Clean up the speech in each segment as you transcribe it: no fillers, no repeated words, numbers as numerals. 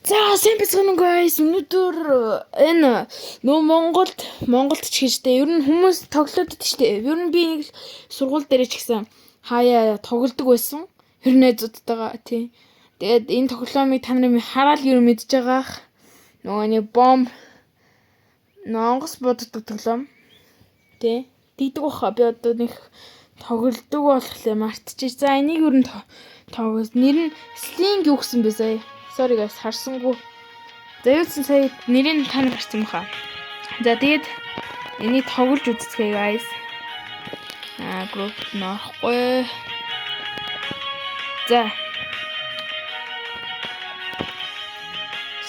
За сайн байцгаана уу guys. Өнөөдөр энэ нөө Монголд ч гэжтэй. Ер нь хүмүүс тоглоод байдаг штэ. Ер нь би нэг л сургууль дээр ч гэсэн хаяа тоглодог байсан. Ер нь найзуудтайгаа тий. Тэгээд энэ тоглоомыг та нарын хараад ер нь мэдж байгаах. Нөгөө нэг бомб онгоц буддаг тоглоом. Тий. Тэгдэг баха. Би одоо нэг тоглодог болохоор мартчих. За энийг ер нь тоглос. Нэр нь Sling юу гэсэн бэ сая? Sorry guys, харсангүй. За юу гэсэн сая нэрийг та нар гарсан баха. За тэгээд энийг тоглож үзцгээе guys. Аа group нөхгүй. За.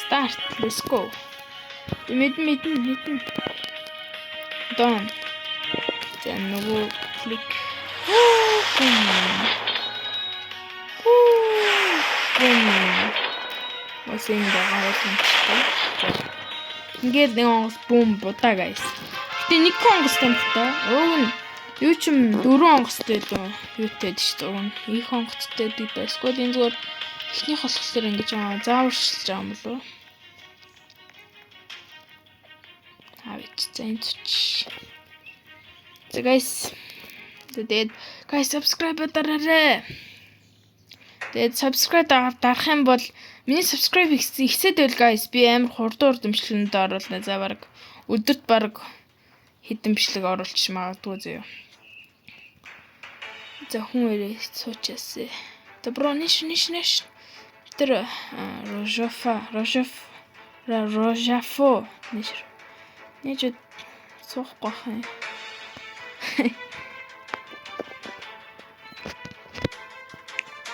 Start. Let's go. Мэдэн мэдэн мэдэн. Done. За нөгөө клик. Бум. Бум. Бас энэ байгаа ойлгомжтой. За. Ингээд нэг онгоц бум будаа guys. Гэтэ нэг онгоцтой юм л та. Өөг нь юу ч юм дөрвөн онгоцтой илүү юутай дээ шүү дээ. Уг нь их онгоцтой гэдэг дээ. Эсвэл энэ зүгээр эхнийх болохоор ингэж байгаа зааварчилж байгаа юм болов уу? Авч за энэ ч. За guys. Тэгээд guys subscribe дараарай. Тэгээд subscribe дарах юм бол миний subscribe ихсээд байл guys. Би амар хурдан урдамжлалд оруулна. За баг өдөрт баг хэдэн бичлэг оруулчих магадгүй зөө. За хүн ирээ суучаасэ. За бро ниш ниш ниш. Тэр Рожофа Рожоф Рожафо ниш. Нэж суухгүй байх юм.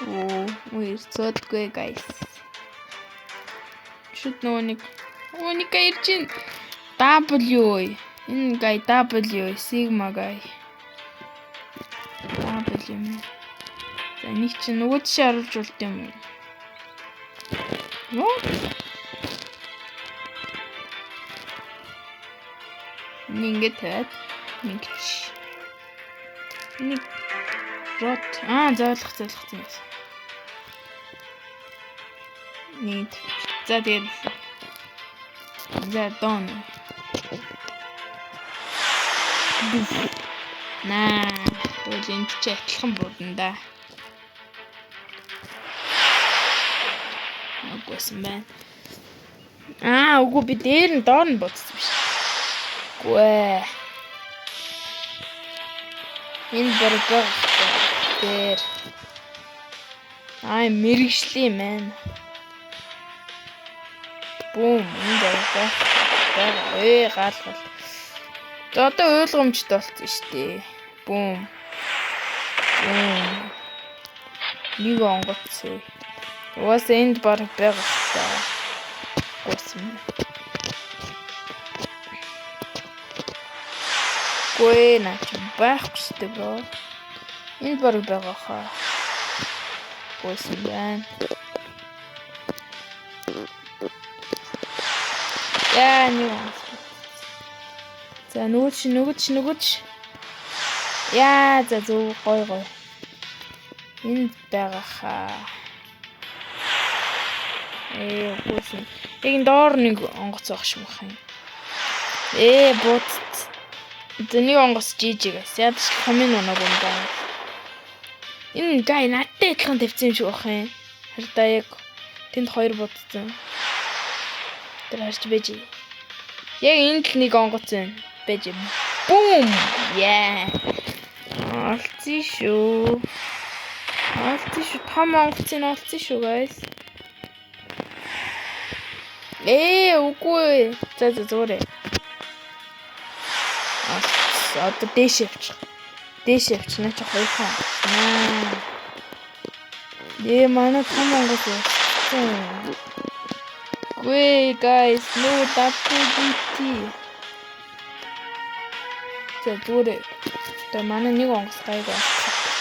Оо, үер цодгүй guys. Шүт нөгөө нэг Оо нэг ирж байна. W. Энэ guy W Sigma guy. W юм. За нэг чинь нөгөө тишээ оруулж болд юм уу? Юу? Нэг ингэ тавиад нэг чи. Нэг рот аа зоолох зоолох юм. Нэг. За тэгээд за дон. Наа. Тэгвэл энд чи адилхан буудна да. Үгүйсэн байна. Аа, үгүй би дээр нь доор нь будсан биш. Үгүй ээ. Энэ бараг дээр. Аа, мэрэгжлийн маань. Бүүм, энэ бараг байх. Ээ, гаалгал. За одоо ойлгомжтой болсон шүү дээ. Бүүм. Бүүм. Нэг онгоц. Угаасаа энд бараг байгаа хаа. Гүйсэн. Гүй наа чи байхгүй шүү дээ бро. Энд бараг байгаа хаа. Гүйсэн байна. Яа нэг онгоц. За нөгөөч нөгөөч нөгөөч. Яа за зөв гой гой. Энд байгаа хаа. Ээ үгүйсэн. Яг энэ доор нэг онгоц байх шиг байх юм. Ээ буудц. За нэг онгоц жижиг ас. Ядч хомын унаг юм байна. Энэ гай надтай адилхан тавьсан юм шиг байх юм. Хараа яг тэнд хоёр будцсан. Тэр харж байж. Яг энд л нэг онгоц байна. Байж. Бум. Яа. Олцсон шүү. Олцсон шүү. Том онгоцыг олцсон шүү guys. Ээ үгүй. За за зүгээр. Одоо дээш явчих. Дээш явчих. Наа чи хоёр хон. Наа. Ээ манай том онгоц болсон. Гүй guys, no WBT. За зүгээр. Одоо манай нэг онгоц гайгүй.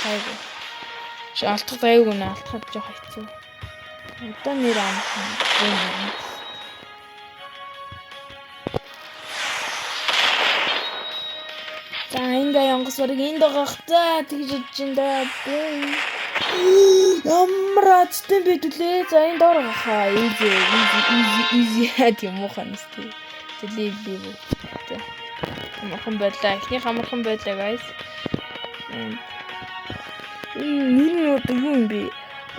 Гайгүй. Чи алдах гайгүй нэ алдахад жоох хэцүү. Одоо нэр амхан. За энэ гай онгоц барыг энд байгаа х. За тэгж бодож ин да. Бүүм. Ямар азтай байд үлээ. За энэ доор хаа. Easy easy easy easy хад юм уу ханас тий. За leave leave. За. Амархан байлаа. Эхнийх амархан байлаа guys. Энэ нэр нь одоо юу юм бэ?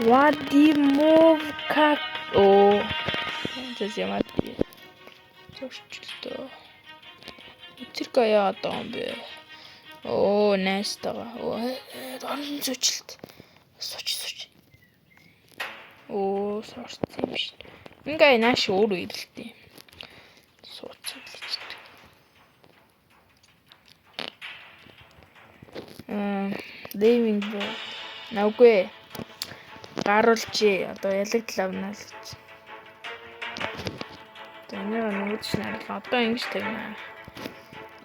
Вадимовка. Оо. За ямаад би. Зөрчлөлтөө. Тэр гаяа одоо юм бэ? Оо, найстайгаа. Оо, орон зөрчилт. Суч суч. Оо, сорцсон юм шиг. Ингээ нааш өөрөө ирэлтээ. Сууцсан л гэж. Living бо. Наугүй. Гаруулжээ. Одоо ялагдал авна л гэж. За энийг нөгөөд нь харлаа. Одоо ингэж тавина.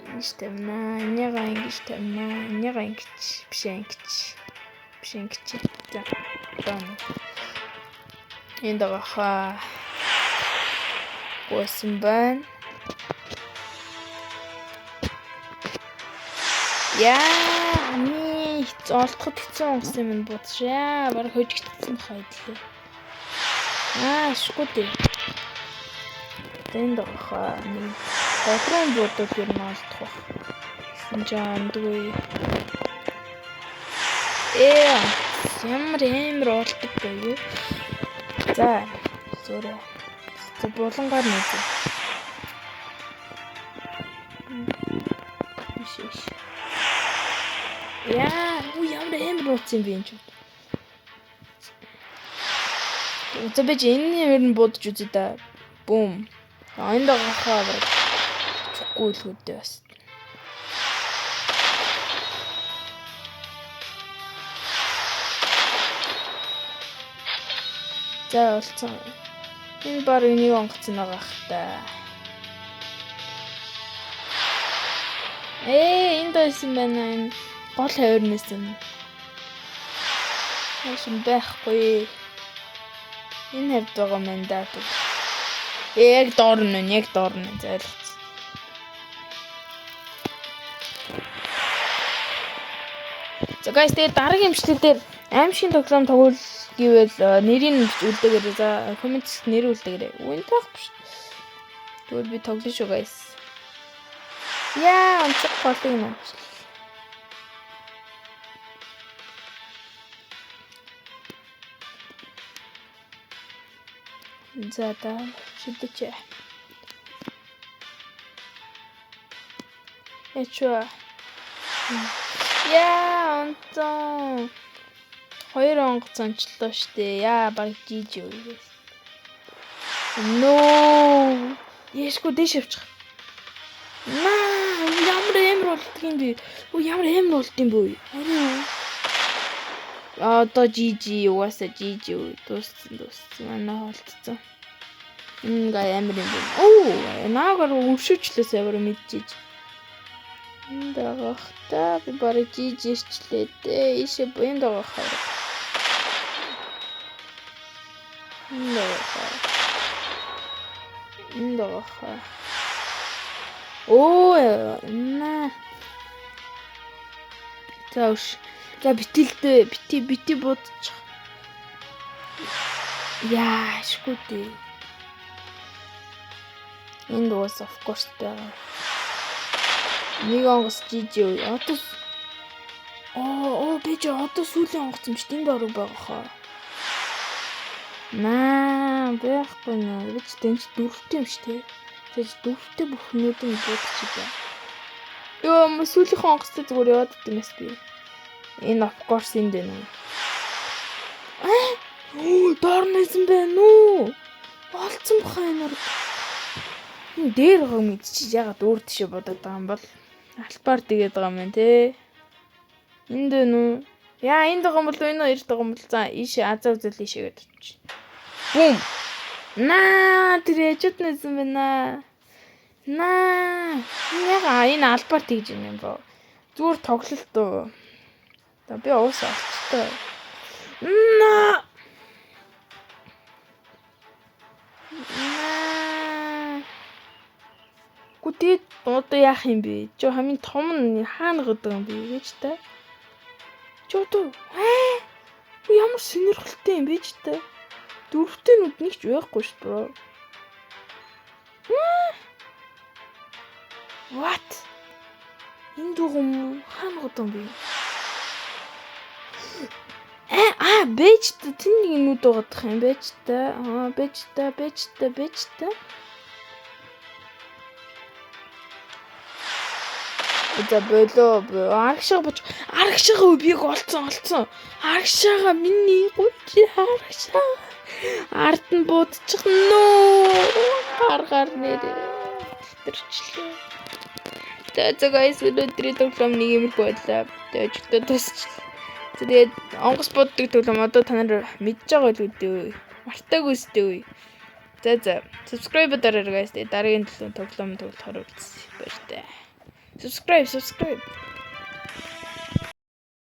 Ингэж тавина. Энийг ингэж тавина. Энийг ингэж биш ингэж. Биш ингэж. За. Одоо энд байгаа хаа. Гүйсэн байна. Яа, хамгийн хэцүү олдоход хэцүү онгоц юм будшаа. Бараг хожигдсон баха идлээ. Аа, ашгүй дээ. Энд байгаа хаа. Нэг годрон будвал ер нь олдох бах. Гэсэн ч амдгүй. Ээ, ямар амар олдог байв. За, зүрэ. За булангаар нэг. Биш биш. Яа, үу ямар амар нууц юм бэ энэ ч. За би чи энэ ер нь будаж үзье да. Бум. Энд байгаа хаа бараг чухгүй л үүдээ бас. За олцсон. Энэ баг нэг онгоц нь байгаа х та. Ээ, энд байсан байна энэ гол хойрноос юм. Хайшин байхгүй. Энэ хавьд байгаа юм да. Яг доор нь, яг доор нь ойлгоцсон. За guys, тэгээ дараагийн имжлэг дээр аимшигын тоглоом тоглол гэвэл нэрийг нь үлдээгээрэй. За коммент нэр үлдээгээрэй. Үн таахгүй шүү. Тэгвэл би тоглоно шүү guys. Яа, онцог голыг нь онцлоо. За да шидэж. Эчва. Яа, онцон. Хоёр онгоц онцлоо штэ. Яа, баг жиж юу. No. Яшгүй дэш явчих. Наа, ямар амар болдго юм бэ? Өө ямар амар болд юм бэ? Харин. Одоо GG угаасаа GG дууссан дууссан. Манай холдсон. Ингээ амар юм байна. Оо, наагаар өвшөөчлөөс амар мэдчихэж. Энд байгаа та би бараг GG ирчлээ дээ. Ийшээ энд байгаа хаа. Энд байгаа хаа. Энд байгаа хаа. Оо, наа. За өш. За битэлдээ бити бити будчих. Яа, ашгүй дээ. Энд уус of course байгаа. Нэг онгоц GG. Одоо оо оо би ч одоо сүүлийн онгоц юм чи тэнд орог байгаа хаа. Наа, байхгүй наа. Би ч тэнч дөрөвтэй юм чи тэ. Тэгэж дөрөвтэй бүхнүүд нь будчих ба. Йоо, сүүлийнхэн онгоцтой зүгээр яваад идэв би. Энэ of course энд байна уу? Оо, доор нэсэн байна уу? Олцсон баха энэ урд. Энэ дээр байгааг мэдчихэж ягаад өөр тишээ бодоод байгаа юм бол албаар тэгээд байгаа юм байна те. Энд байна уу? Яа, энд байгаа юм бол энэ хоёрт байгаа юм бол за ийшээ азаа үзэл ийшээ гэдэг чи. Бум. Наа, тэр яжууд нэсэн байна. Наа. Яга энэ албаар тэгж юм бо. Зүгээр тоглолт уу. За би уусаа олцтой. Наа. Наа. Гүтээ одоо яах юм бэ? Жо хамгийн том нь хаана гэдэг юм бэ гэж та. Жо одоо аа. Ямар сонирхолтой юм бэ ч та. Дөрөвтэй нүд нэг ч байхгүй шүү дээ, bro. What? Энэ дүүг юм уу? Хаана гот юм бэ? А бэж та, тэнд нэг нүд байгаадах юм байж та. Аа, бэж та, бэж та, бэж та. За, болоо. Арагшаага боч. Арагшаага бийг олцсон, олцсон. Арагшаага, миний гуйч арагшаага. Ард нь буудчих нөө. Гар гар нэрээ. Тэрчлээ. За, guys, өнөөдрийн тоглоом нэг юмрхүү байлаа. Тэгээ өчигдөр тусчлаа. За, тэгээд онгоц бууддаг тоглоом одоо та нар мэдж байгаа л үү? Мартаагүй үстэй. За, subscribe дараарай, guys. Тэгээ дараагийн тоглоом тоглохоор уулзъя. Баяртай. Subscribe, subscribe.